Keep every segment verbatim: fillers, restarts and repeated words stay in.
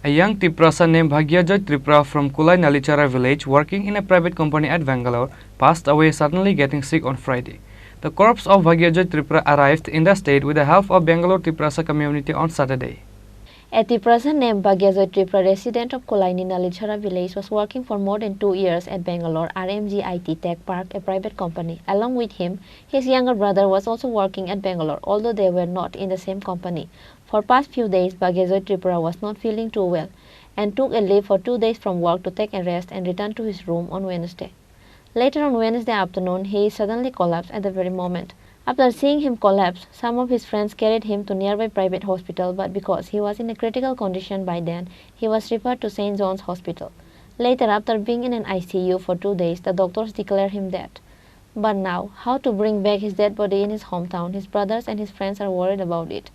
A young Tiprasa named Bhagyajoy Tripura from Kulai Nalichara village, working in a private company at Bangalore, passed away suddenly, getting sick on Friday. The corpse of Bhagyajoy Tripura arrived in the state with the help of Bangalore Tiprasa community on Saturday. A Tiprasa named Bhagyajoy Tripura, resident of Kulaini Nalichara village, was working for more than two years at Bangalore R M G I T Tech Park, a private company. Along with him, his younger brother was also working at Bangalore, although they were not in the same company. For past few days, Bhagyajoy Tripura was not feeling too well and took a leave for two days from work to take a rest and return to his room on Wednesday. Later on Wednesday afternoon, he suddenly collapsed at the very moment. After seeing him collapse, some of his friends carried him to nearby private hospital, but because he was in a critical condition by then, he was referred to Saint John's Hospital. Later, after being in an I C U for two days, the doctors declared him dead. But now, how to bring back his dead body in his hometown? His brothers and his friends are worried about it.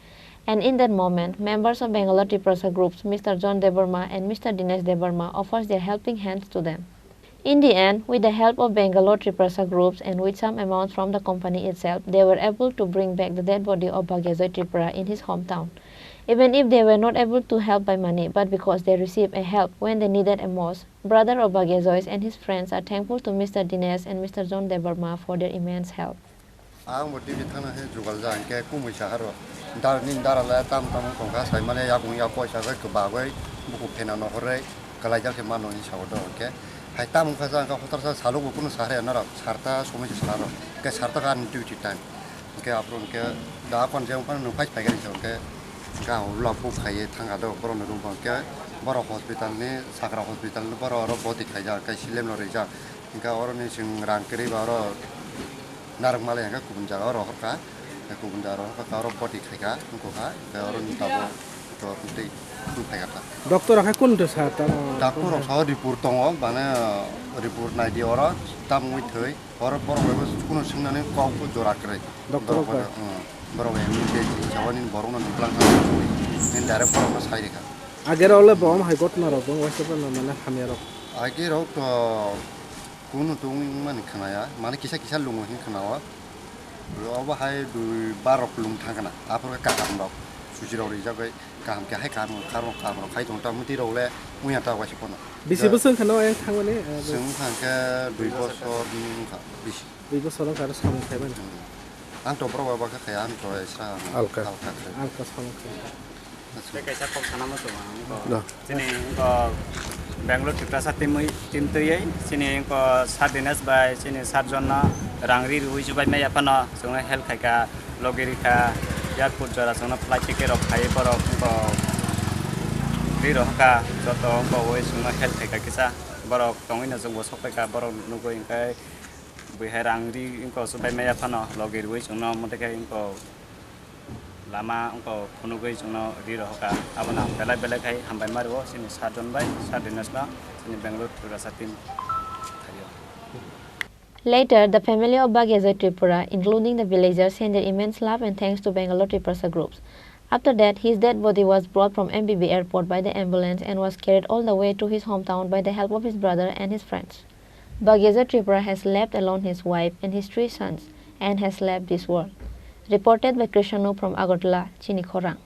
And in that moment, members of Bangalore Tiprasa groups, Mister John Debbarma and Mister Dinesh Debbarma, offers their helping hands to them. In the end, with the help of Bangalore Tiprasa groups and with some amounts from the company itself, they were able to bring back the dead body of Bhagyajoy Tripura in his hometown. Even if they were not able to help by money, but because they received a help when they needed a most, brother of Bhagyajoy and his friends are thankful to Mister Dinesh and Mister John Debbarma for their immense help. Ang bo duty thangna khe jugal ja, hwnkhe kumui sa haro. Dar, nini dara le tam tam wng tong kha, sai mane yakung yak poisa khe kwbagwi buku phena nohor rwi kwlaijak khe mano hinwi sa o do. Hwnkhe hai tam wng kha, jang khe hotor sa saluk bo kunu sa rwya norok, sarta somoi se sa rw. Hwnkhe sarta khe ani duty time. Hwnkhe aphuru hwnkhe da kon je wng phano nwng phai phai khe hinwi sa o, hwnkhe ga ulo buk khaiwi thang kha do borok ni room o. Hwnkhe borok hospital ni, Sakra hospital ni borok oro boti khaijak, hwnkhe saline rw rijak. Hwnkhe oro ni chwng rang kwrwi ba oro narwk malai hwnkhe kubun jaga o rohor kha, kubun jaga rohor kha, oro boti khai kha, wngkha kha, hwnkhe oro ni tabuk to tei tubui phai kha ta. Doctor rok hai kunu sa tamo? Doctor rok sao report tongo, mane report nai di oro, tam wngwi thwi, oro borok bai bo kunu swngnani kok bo jora kwrwi. Doctor rok bai? Borok bai, hmm, borok bai M D sao nini borok no nuklang thang thwi, nini direct borok no sai rikha. Agero le bo om hai gotna rok bo waisa mane hamya rok. Age rok to Kunu tong wngmani khwnaya, mane kisa kisa lungo hin khwnao. Obo hai dui bar rok lung thang khna, aphuru khe kaham rok suchi rok rijak bai kaham khe hai kaham kaham rok kaham rok khai tong ta, mwtwi rok le wngya ta waisa pono. Bisi bwswk khna o yang thangmani, eh, chwng thang khe dui bosor ni wngkha bisi. Dui bosor wngkha aro samung khaimani. Hmm. Ang to borok bai bakha khaya, ang to esra ang alka. Alka khai. Alka samung khai. Tei kaisa kok sana muchungo ang, wngkha. Da. Chini wngkha Bangalore Tiprasa team wi, team twiwi, chini wngkha Sir Dinesh bai, chini Sir John no rang ri rwi chubai maya phano, chwngno help khaikha, logi rikha, airport jora chwngno flight ticket rok khai borok, wngkha ri rohorkha, joto wngkha wi chwngno help khaikha kisa, borok tongwi no chwngbo sok paikha, borok nugwi hwnkhe bui hai rang ri wngkha chubai maya phano, logi rwi chwngno omo tei khe wngkha. Lama wngkha phunugwi chwngno ri rohorkha. Abono ang belai belai khai hambai ma rwo chini Sir John bai, Sir Dinesh no, chini Bangalore Tiprasa team thaio. Later, the family of Bhagyajoy Tripura, including the villagers, sent their immense love and thanks to Bangalore Tiprasa groups. After that, his dead body was brought from M B B airport by the ambulance and was carried all the way to his hometown by the help of his brother and his friends. Bhagyajoy Tripura has left alone his wife and his three sons and has left this world. Reported by Krishna from Agartala, Chini Khorang.